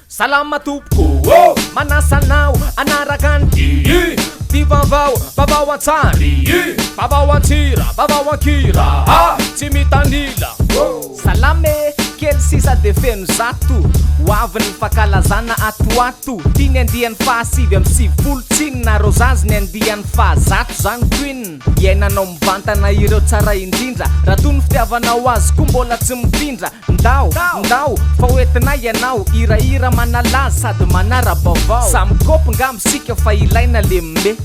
Salama tompoko ô! Manasa anao hanaraka ny Ty vaovao, vaovao an-tsary Vaovao an-tsira, vaovao an-kira Tsy mitanila Salama e! Kely sisa dia feno zato Ho avy ny fankalazana ato ho ato Ty ny andiany faha 99 Tsinona Rosazy ny andiany faha zato Zany Queen Iainanao mivantana ireo tsara indrindra Raha toa ny fitiavanao azy koa mbola tsy mifindra Ndao, ndao, fa ho entinay ianao Hirahira manalaza sady manara-baovao Samy kôpy ngamba isika fa ilaina le mme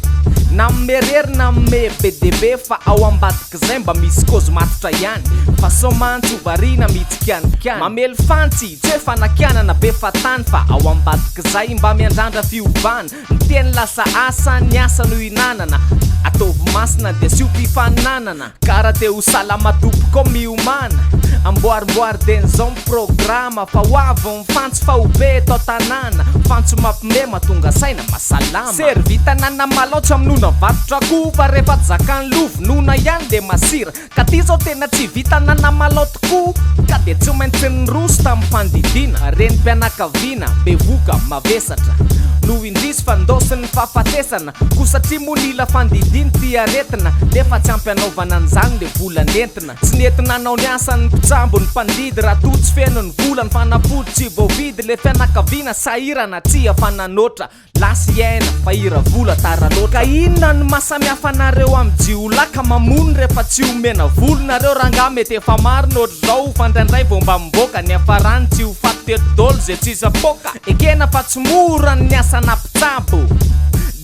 Na mme rery na mme be dia be Fa ao ambadik'izay mba misy kôzy matotra ihany Fa sao mantsy ho variana mitsikanikany Mamely fantsy, tsy hoe fanakianana be fahatany Fa ao ambadik'izay mba miandrandra fiovana Ny teny lasa asa, ny asa no ihinanana Ataovy masina dia asio fifaninanana Ka raha te ho salama tompoko miomàna Amboarimboary dieny zao ny programa Fa ho avy ny fantsy fa ho be eto an-tanàna Fantsy mampime mahatonga saina mahasalama Servi tanàna malao tsy hamonoana varotra akoho Fa rehefa tsy zakan'ny loha vonoina ihany le masira Ka ty zao tena tsy vita nanamalao tokoa Ka dia tsy maintsy niroso tamin'ny fandidiana Renim-pianakaviana bevoka mavesatra No indrisy fa ndaosin'ny fahafatesana Koa satria moa nila fandidiana ity aretina Nefa tsy ampy hanaovana an'izany le vola nentina Tsy nety nanao ny asany ny mpitsabo ny mpandidy Raha toa tsy feno ny vola ny fanafody tsy voavidy Le fianakaviana sahirana tsy afa-nanoatra Lasa i aina fa i ravola tara loatra. Ka inona no maha samihafa anareo amin'ny jiolahy ka mamono rehefa tsy omena vola nareo rangaha mety efa marina ohatr'izao fa indraindray vao mba mivoaka ny hafarany tsy ho faty teto dol ze tsisy apoaka ekena fa tsy mora ny asana mpitsabo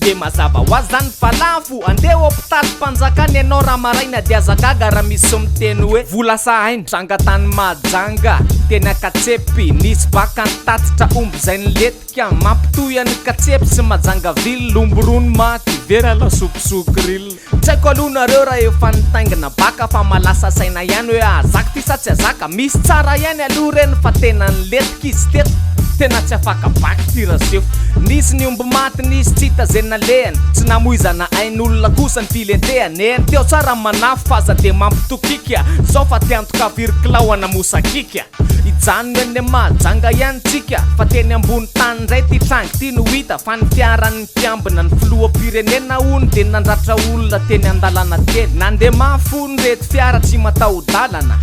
de mazava ho azy zany fa lafo andeha hopitalim-panjakana ianao raha maraina de aza gaga raha misy miteny hoe vola sa aina tranga tany Mahajanga teny Ankatsepy nisy baka nitatitra omby zay nilety Ka mampitohy an'i Katsepy sy Majanga ville Omby rony maty, vera lasopy sous grill Tsy haiko aloha nareo raha efa nitaingina baka Fa mahalasa saina ihany hoe ahazaka ty sa tsy ahazaka Misy tsara ihany aloha ireny fa tena nilentika izy teto Tena tsy afaka bac ty rasefo Nisy ny omby maty, nisy tsy hita ze nalehany Tsy namoizana ain'olona kosa ny filentehany Eny teo tsara ny manafo fa aza de mampitokika Zao fa te antoka firy kilao ana mosakika Hijanona eny Mahajanga ihany tsika fa teny ambony tany indray ty tranga ity no hita fa ny fiaran'ny mpiambina ny filoham-pirenena hono dia nandratra olona teny an-dalana teny. Nandeha mafy hono ireto fiara tsy mataho-dalana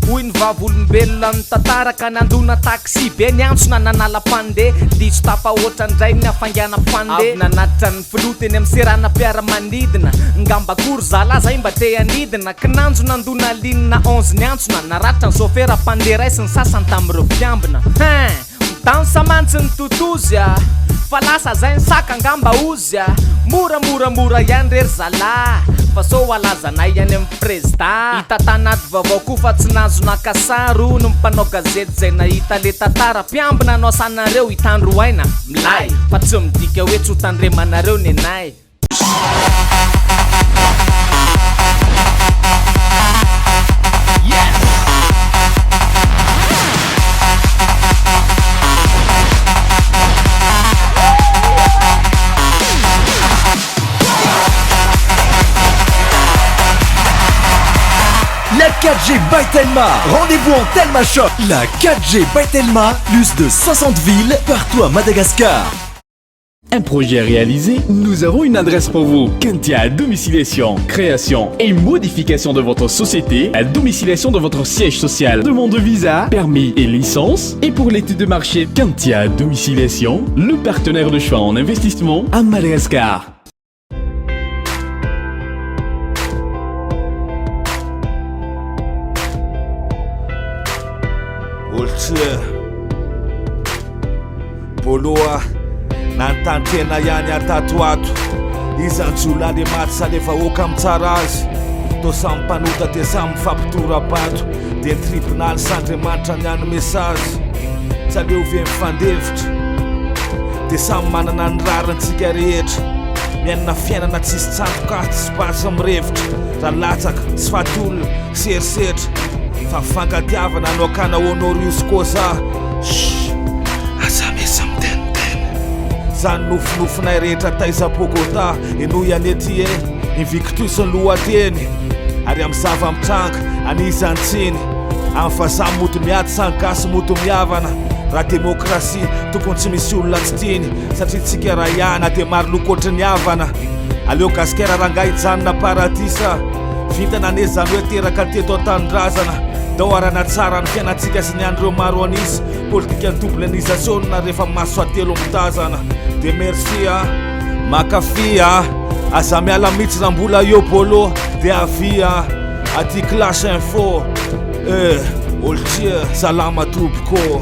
hoy ny vavolombelona nitantara ka nandona taxi be niantsona nanala mpandeha. Diso tafahoatra indray ny hafainganam-pandeha. Avy nanatitra ny filoha teny amin'ny seranam-piaramanidina ngamba koa ry zalahy zay mba te hanidina. Kinanjo nandona ligne 11 niantsona, naratra ny sôfera mpandeha iray sy ny sasany tamin'ireo mpiambina. Hein! Midansa mantsy ny totozy a! Fa lasa zay ny saka angamba ozy a! Mora mora mora ihany re ry zalahy fa sao halazanay any amin'ny prezda. Hita tanaty vaovao koa fa tsy nahazo naka sary hono ny mpanao gazety izay nahita le tantara. Mpiambina no asanareo hitandro aina, milay! Fa tsy midika hoe tsy ho tandremanareo nenay. La 4G by Telma. Rendez-vous en Telma Shop. La 4G by Telma, plus de 60 villes partout à Madagascar. Un projet réalisé, nous avons une adresse pour vous. Kentia Domiciliation, création et modification de votre société, la domiciliation de votre siège social, demande de visa, permis et licence. Et pour l'étude de marché, Kentia Domiciliation, le partenaire de choix en investissement à Madagascar. Bolo a, nanontany tena ihany aho tato ho ato Iza ny jiolahy le maty sa le vahoaka mitsara azy Toa samy mpanota dia samy mifampitora-bato Dia ny tribonaly sa Andriamanitra ny hanome sazy Tsy aleo ve mifandefitra Dia samy manana ny rariny tsika rehetra Miainana fiainana tsisy tsantoka tsisy basy mirefotra Raha latsaka sy faty olona sy herisetra Fa fifankatiavana no akana honorius causa Shh Aza misy miteniteny Zany nofinofinay rehetra taiza Bogota Henoy anie ty e Invictus ny lohateny Ary amin'ny zava-mitranga an'iza ny tsiny Amin'ny vazaha mody miady sa ny gasy mody mihavana. Raha demokrasia, tokony tsy misy olona tsy tiany satria tsika ray ihany dia maro loko ohatry ny havana. Aleo gasikara rangahy hijanona paradisa. Vintana anie izany hoe teraka teto an-tanindrazana. Ndao arana tsara ny fiainantsika sy ny an'ireo maro an'isa. Politikan'ny double-nisation rehefa maso atelo mitazana. Dia merci a. Makafy a. Aza miala mihitsy raha mbola eo Bolo dia avia aty Clash Info. Eh, Oltia, salama tompoko.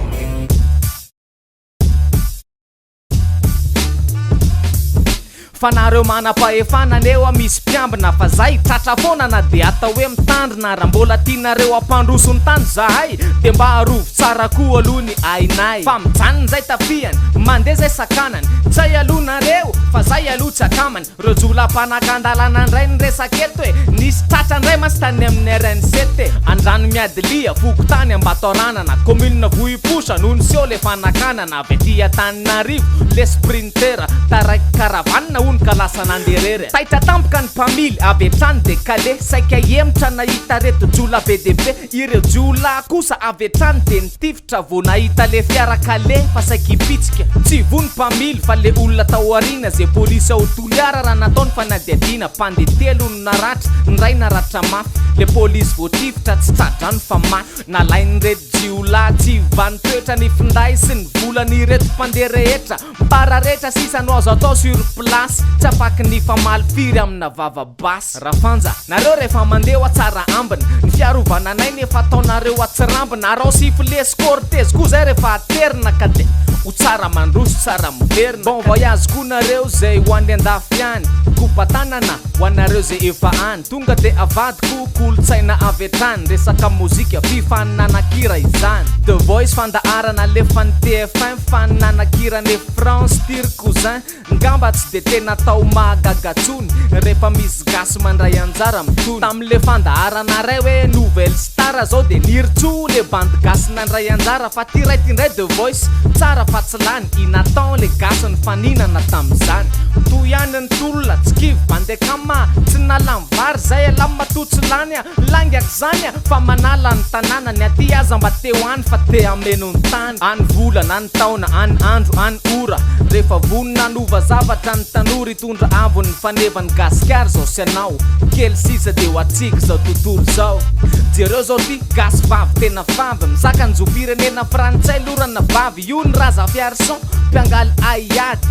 Fa nareo manam-pahefana anie oa misy mpiambina fa zay tratra foana na dia atao hoe mitandrina raha mbola tianareo hampandroso ny tany zahay dia mba arovy tsara koa aloha ny ainay fa mijanona zay tafihany mandeha zay sakanany tsy hay aloha nareo fa zay aloha tsy akamany Reo jiolahy mpanakan-dalana ndray ny resaka eto e! Nisy tratra ndray mantsy tany amin'ny RN sept e! Andranomiadilia, fokontany Ambatoaranana, commune Vohiposa no niseho le fanakanana avy aty Antananarivo, le sprinter, taraiky caravane hono ka lasa nandeha irery e! Taitra tampoka ny mpamily, avy hatrany dia kale, saika hihemotra nahita reto jiolahy be dia be, ireo jiolahy kosa avy hatrany dia nitifitra. Tra vao nahita le fiara kale fa saiky hipitsika. Tsy voa ny mpamily fa le olona tao aoriana ze polisy ao Toliara raha natao ny fanadihadiana mpandeha telo no naratra, ny ray naratra mafy, le polisy voatifitra tsy tsa-drano fa maty. Nalain'ireto jiolahy tsy vanin-toetra ny finday sy ny volan'ireto mpandeha rehetra. Mpararetra sisa no azo atao sur place, tsy afaky ny hifamaly firy amina vava basy. Rafanja, nareo rehefa mandeha hoa tsara ambina, ny fiarovana anay nefa ataonareo atsirambina, arao sifflet sy cortege koa zay rehefa aterina ka de ho tsara mandroso tsara miverina. Bon voyage koa nareo zay ho any andafy any, kopa-tanana ho anareo zay efa any. Tonga de avadiko kolontsaina avy hatrany, resaka mozika, fifaninanakira izany. The Voice fandaharana alefan'ny TF1 faninanakira any France, tir cousin, ngamba tsy de tena atao mahagaga tsony rehefa misy gasy mandray anjara mitony. Tamle fandaharana ray hoe nouvelle star zao de nirtso le bandy gasy nandray anjara fa ty ray ty ndray The Voice tsara fa tsy lany i Nathan le gasy nifaninana tamzany. Toy ihany ny tolona, tsy kivy bandy akama, tsy nalany vary zay elah matoa tsy lany a, laingako zany a, fa manala ny tanàna, ny aty aza mba te ho any fa te hameno ny tany, any volana, any taona, any andro, any ora, rehefa vonona hanova zavatra ny tanora hitondra avo ny fanevan'i gasikara zao sy anao, kely sisa de ho atsika zao tontolo zao, jereo zao ty gasy vavy tena favy, mizaka ny zom-pirenena frantsay lorana vavy, io ny Razafiarison mpiangaly haiady,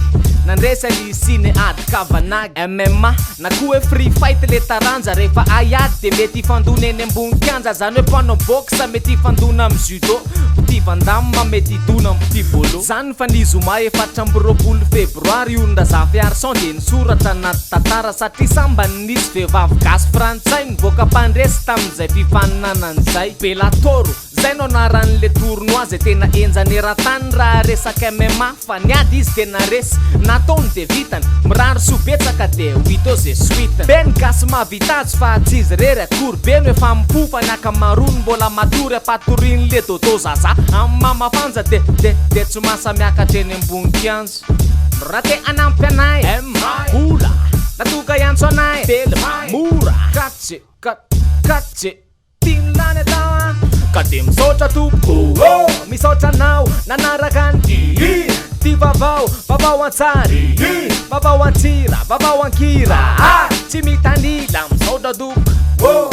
nandresy an'i Sine ady Kavanagh, MMA, na koa hoe free fight le taranja, rehefa haiady de mety hifandona eny ambony kianja, zany hoe mpanao boxe mety hifandona amin'ny judo, petit Van Damme mety hidona amin'ny petit Bolo. Zany fa ny zoma 24 febroary io ny Razafiarison de nisoratra anaty tantara satria sambany nisy vehivavy gasy frantsay nivoaka mpandresy tamin'izay fifaninanana izay. Bellator, Zay no anaran'le tournoi zay tena henjana eran-tany raha resaka MMA fa niady izy de naresy, nataony de vitany, mirary soa betsaka de ho hita eo ze suite-ny. Be ny gasy mahavita azy fa tsy izy irery akory, be no efa mifoha fa ny ankamaroany mbola matory ampatorian'le Dodo Zaza amin'ny mama fanja de de de tsy masa miakatra eny ambony kianja. Raha te hanampy anay, vola, na toka hiantso anay, telo, mora, katse, katse. Tiany lany atao an! Ka dia misaotra tompoko ô! Misaotra anao nanaraka ny Ity vaovao, vaovao an-tsary Vaovao an-tsira, vaovao an-kira Tsy mitanila, misaotra tompoko ô!